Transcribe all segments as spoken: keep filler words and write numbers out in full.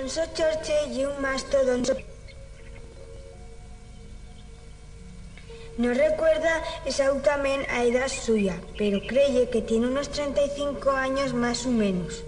Alfonso Chorche ye un mastodonto. No recuerda exactament a edat suya, pero creye que tiene unos trenta y cinco anyos más u menos.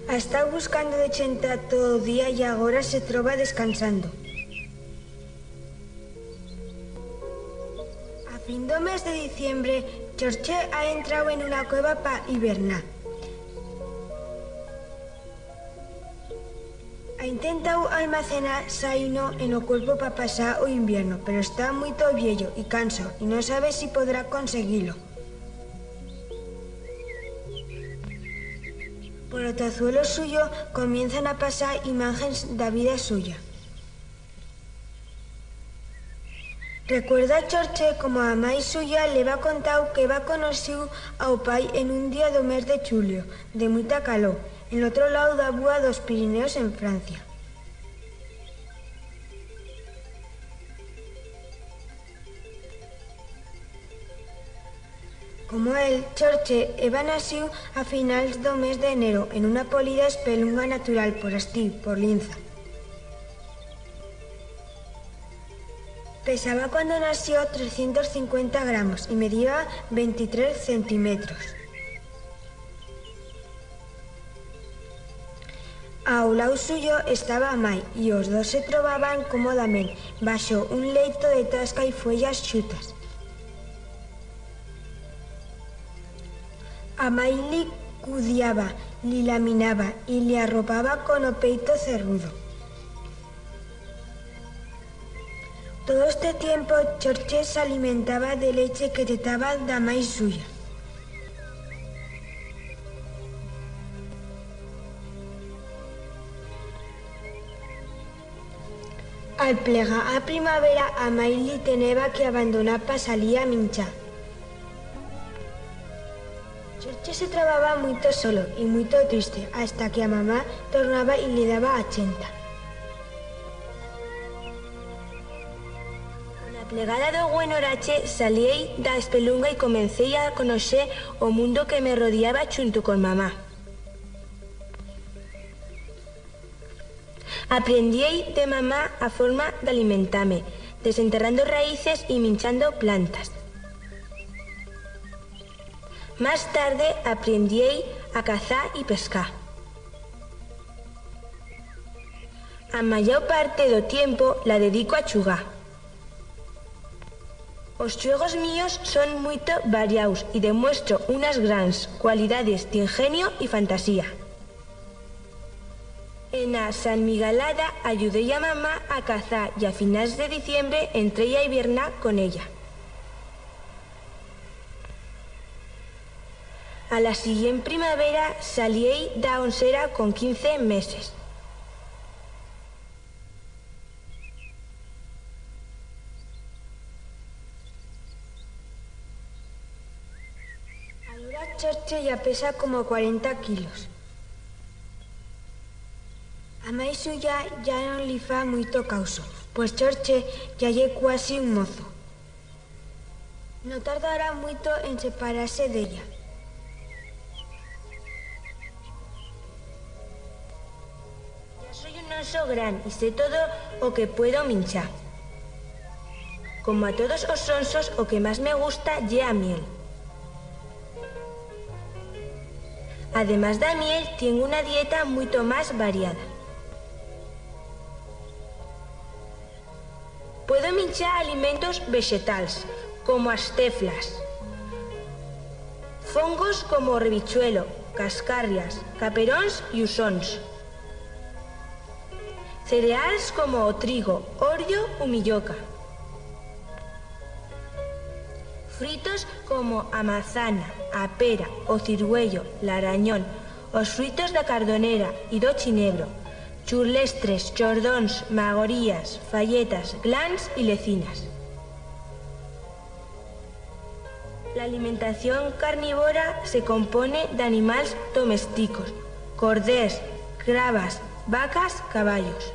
Ha estau buscando de chenta todo o día y agora se troba descansando. A fin d'o mes de diciembre, Chorche ha entrau en una cueva pa hibernar. Ha intentau almacenar saino en o cuerpo pa pasar o invierno, pero está muito viello y canso y no sabe si podrá conseguir-lo. Por o tozuelo suyo comienzan a pasar imágens d'a vida suya. Recuerda Chorche como a mai suya l'heba contau que heba conoixiu a o pai en un día d'o mes de chulio, de muita calor, en l'otro lau d'a búa d'os Pirineos en Francia. Como él, Chorche heba naciu a finals d'o mes d'enero en una polida espelunga natural por astí, por Linza. Pesaba cuando nació trescientos cincuenta gramos y mediba ventitrés centimetros. A o lau suyo estaba a mai y os dos se trobaban comodament baixo un leito de tasca y fuellas chutas. A mai li cudiaba, li laminaba y li arropaba con o peito cerrudo. Todo este tiempo, Chorche s'alimentaba de leche que tetaba d'a mai suya. Al plegar a primavera, a mai li teneba que abandonar pa salir a minchar. Chorche se trobaba muito solo y muito triste hasta que a mamá tornaba y li daba a chenta. Con a plegada d'o buen orache saliei d'a espelunga y comencei a conoixer o mundo que me rodiaba chunto con mamá. Aprendiei de mamá a forma d'alimentar-me, desenterrando raíces y minchando plantas. Más tarde aprendiei a cazar y pescar. A mayau parte d'o tiempo la dedico a chugar. Os chuegos míos son muito variaus y demuestro unas grans cualidades d'ingenio y fantasía. En a Sant Migalada ayudei a mamá a cazar y a finals de diciembre entrei a hibiernar con ella. A la siguient primavera saliei d'a onsera con quince meses. Alora Chorche ya pesa como cuarenta kilos. A mai suya ya no li fa muito causo, pues Chorche ya ye cuasi un mozo. No tardará muito en separar-se d'ella. Ya soi un onso gran y sé todo o que puedo minchar. Como a todos os onsos, o que más me gusta ye a miel. Además d'a miel, tiengo una dieta muito más variada. Puedo minchar alimentos vexetals, como as ceflas, fongos como o revichuelo, cascarrias, caperons y usons, cereals como o trigo, orllo u milloca, fruitos como a mazana, a pera, o cirüello, l'arañón, os fruitos d'a cardonera y d'o chinebro, churlestres, chordons, magorías, fayetas, glans y lecinas. L'alimentación carnivora se compone d'animals domesticos, corders, crabas, vacas, caballos.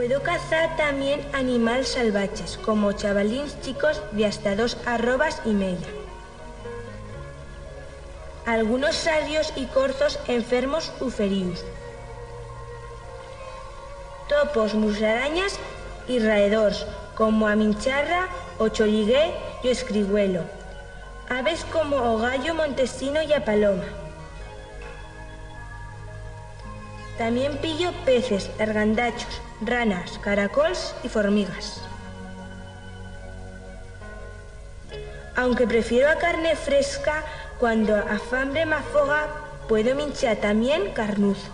Puedo cazar tamién animals salvaches, como chabalins chicos de hasta dos arrobas y meya. Algunos sarrios y corzos enfermos u ferius. Topos, musaranyas y raedors, como a mincharra, o choliguer y o escribuelo. Aves como o gallo montesino y a paloma. Tamién pillo peces, argandachos, ranas, caracols y formigas. Aunque prefiero a carne fresca, cuando a fambre m'afoga, puedo minchar tamién carnuzo.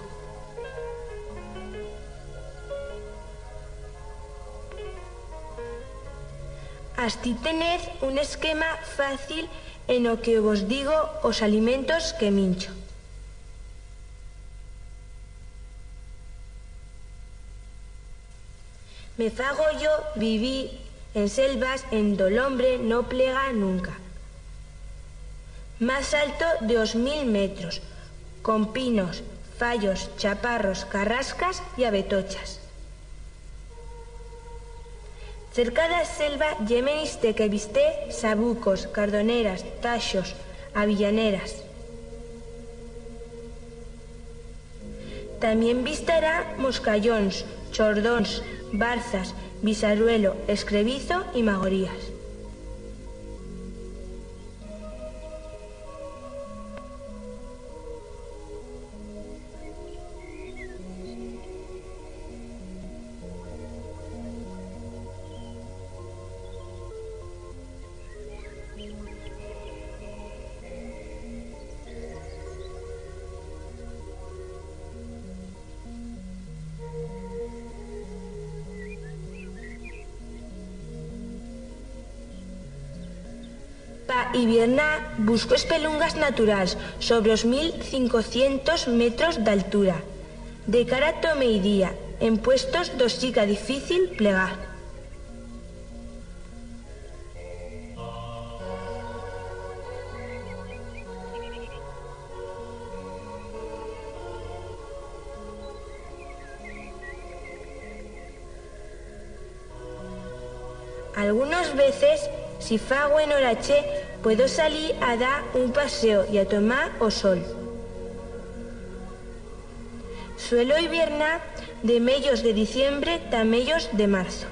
Astí tenez un esquema fácil en o que vos digo os alimentos que mincho. Me fago yo viviu en selvas en do l'hombre no plega nunca. Mas alto de os mil metros, con pinos, fayos, chaparros, carrascas y abetochas. Cerca d'a selva ye menister que bisté sabucos, cardoneras, taixos, avillaneras. Tamién bistará moscallons, chordons, barzas, bisaruelo, escrebizo y magorías. Pa hibiernar, busco espelungas naturals sobre os mil cincocientos metros d'altura, de cara t'o meidía, en puestos d'o sica dificil plegar. Algunos veces, si fa buen orache, puedo salir a dar un paseo y a tomar o sol. Suelo hibiernar de meyos de diciembre ta meyos de marzo.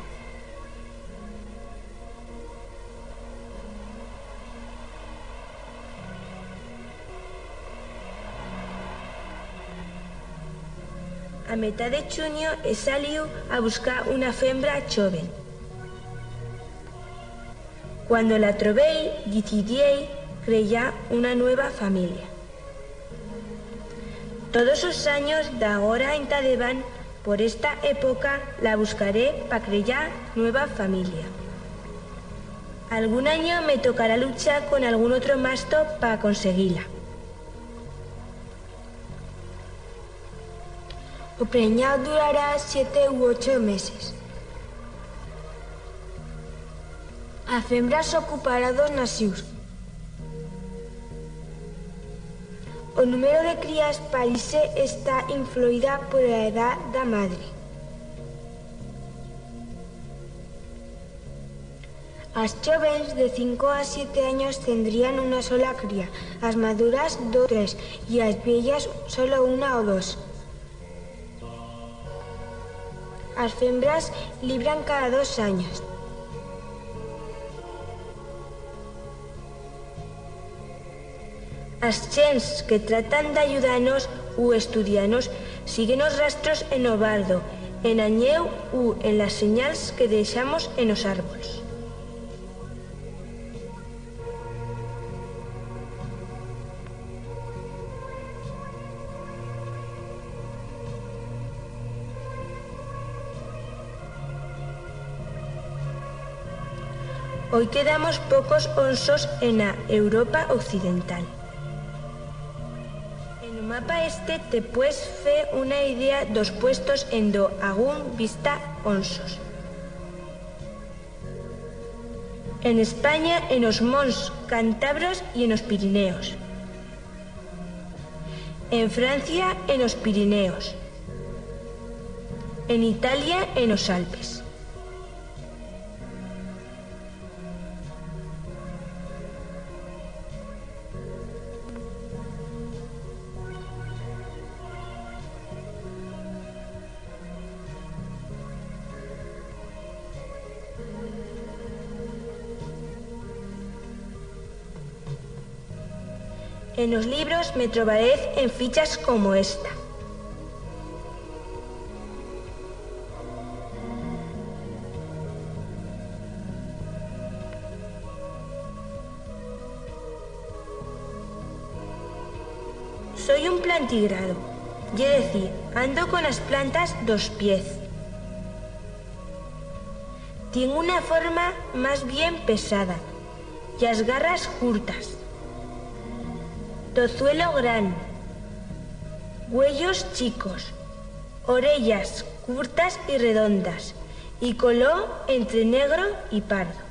A metat de chunyo he saliu a buscar una fembra choven. Cuando la trobéi, decidiéi creyar una nueva familia. Todos os anyos, d'agora enta debant, por esta epoca, la buscaré pa creyar nueva familia. Algún anyo me tocará luchar con algún otro masto pa conseguir-la. O prenyau durará siete u ocho meses. A fembra s'ocupará d'os nacius. O numero de crías parir-se está influida por a edat d'a madre. As chóvens, de cinco a siete anyos, tendrían una sola cría, as maduras, dos, tres, y as viellas, solo una o dos. As fembras libran cada dos anyos. As chents que tratan d'ayudar-nos u estudiar-nos siguen os rastros en o bardo, en a nyeu u en las senyals que deixamos en os arbols. Hoi quedamos pocos onsos en a Europa occidental. En o mapa este te puets fer una idea d'os puestos en do agún bista onsos. En Espanya, en os monts cantabros y en os Pirineos. En Francia, en os Pirineos. En Italia, en os Alpes. En os libros me trobarez en fichas como esta. Soi un plantigrado, ye decir, ando con as plantas d'os piez. Tiengo una forma mas bien pesada y as garras curtas. Tozuelo gran, uellos chicos, orellas curtas y redondas y color entre negro y pardo.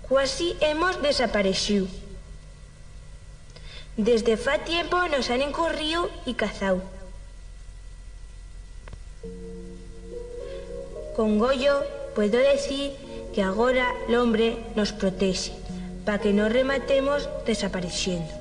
Cuasi hemos desapareixiu. Desde fa tiempo nos han encorriu y cazau. Con goyo puedo decir que agora l'hombre nos proteixe pa que no rematemos desapareixendo.